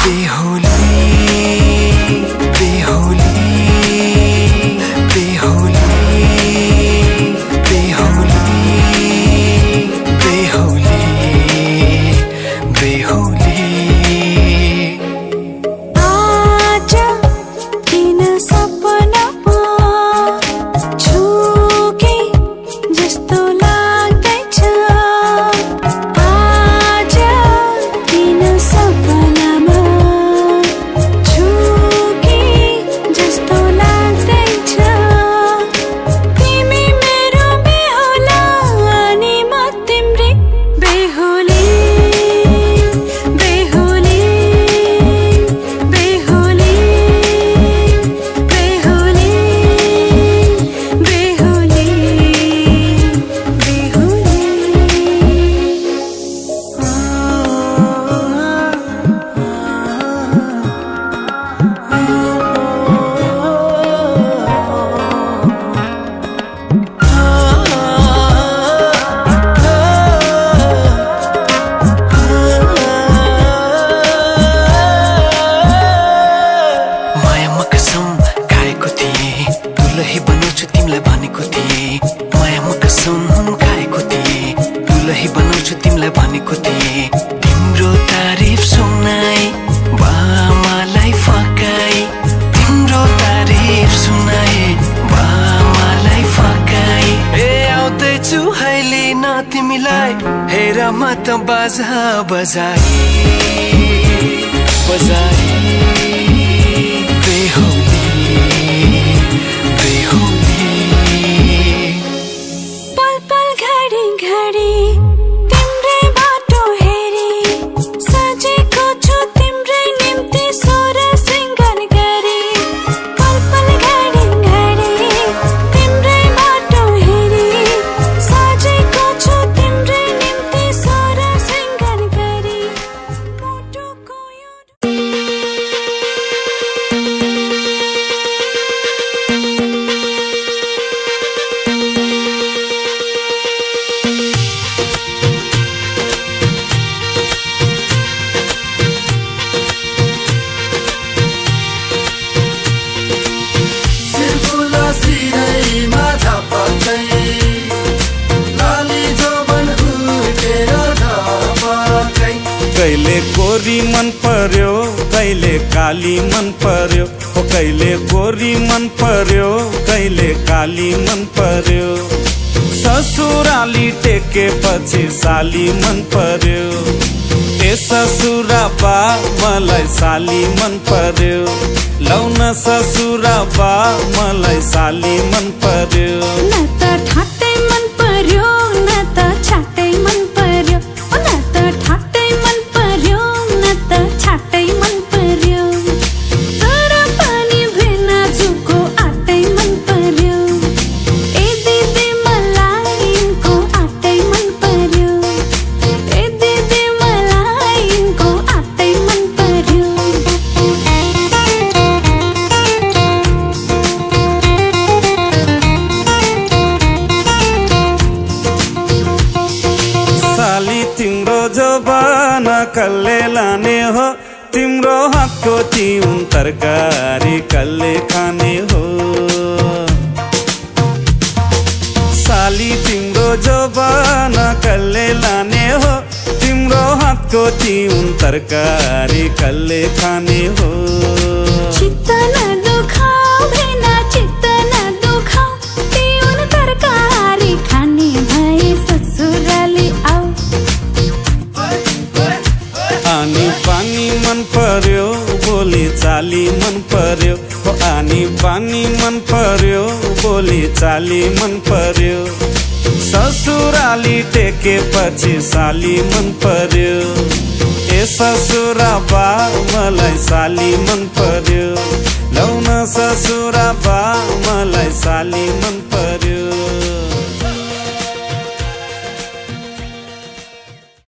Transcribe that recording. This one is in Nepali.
बेहोली बेहोली बेहोली बेहोली बेहोली बेहोली आज किन सपनामा छुके जस्तो लाग्दैछ आज किन सपनामा छुके जस्तो लाग्दैछ तिमी मेरो बेहुला अनि म तिम्रै बेहुली बेहुली बेहुली बेहुली बेहुली मायामा कसम खाएको थिएँ दुलही बनाउँछु तिमीलाई भनेको थिएँ मायामा कसम खाएको थिएँ दुलही बनाउँछु तिमीलाई भनेको थिएँ तिम्रो तारिफ सुनाई बामालाई फकाई तिम्रो तारिफ सुनाई बामालाई फकाई ए आउँदैछु अहिले न तिमीलाई हेर म त बाजा बजाई बजाई बेहोली बेहोली पल पल घडी घडी तिम्रै बाटो हेरी सजेको छु तिम्रै निम्ति सोर सिंगार गरी पल पल घडी घडी तिम्रै बाटो हेरी सजेको छु तिम्रै निम्ति सोर सिंगार गरी मुटुको यो सिर्फुला सिरैमा झपक्दै लाली जोबन हुर्केर झपक्दै कहिले गोरी मन पर्यो कहिले काली मन पर्यो हो कहिले गोरी मन पर्यो कहिले काली मन पर्यो ससुराली टेकेपछि साली मन पर्यो ए ससुरा बा मलाई साली मन पर्यो लौन ससुरा बा मलाई साली मन पर्यो न त ठाट्टै मन पर्यो न त छाट्टै मन पर्यो न त ठाट्टै मन पर्यो न त छाट्टै मन पर्यो तर पनि भेना जुको आटै मन पर्यो ए दिदी मलाई यिनको आटै मन पर्यो ए दिदी मलाई यिनको आटै मन पर्यो साली तिम्रो जोबान कसले लाने हो तिम्रो हातको तिउन तरकारी कसले खाने हो साली तिम्रो जोबान कसले लाने हो तिम्रो हातको तिउन तरकारी कसले खाने हो चित्त नदुखाऊ भेना चित्त नदुखाऊ तिउन तरकारी खाने भए ससुराली आऊ आनी पानी मन पर्यो बोली चाली मन पर्यो हो आनी पानी मन पर्यो बोली चाली मन पर्यो ससुराली टेकेपछि साली मन पर्यो ए ससुरा बा मलाई साली मन पर्यो लौन ससुरा बा मलाई साली मन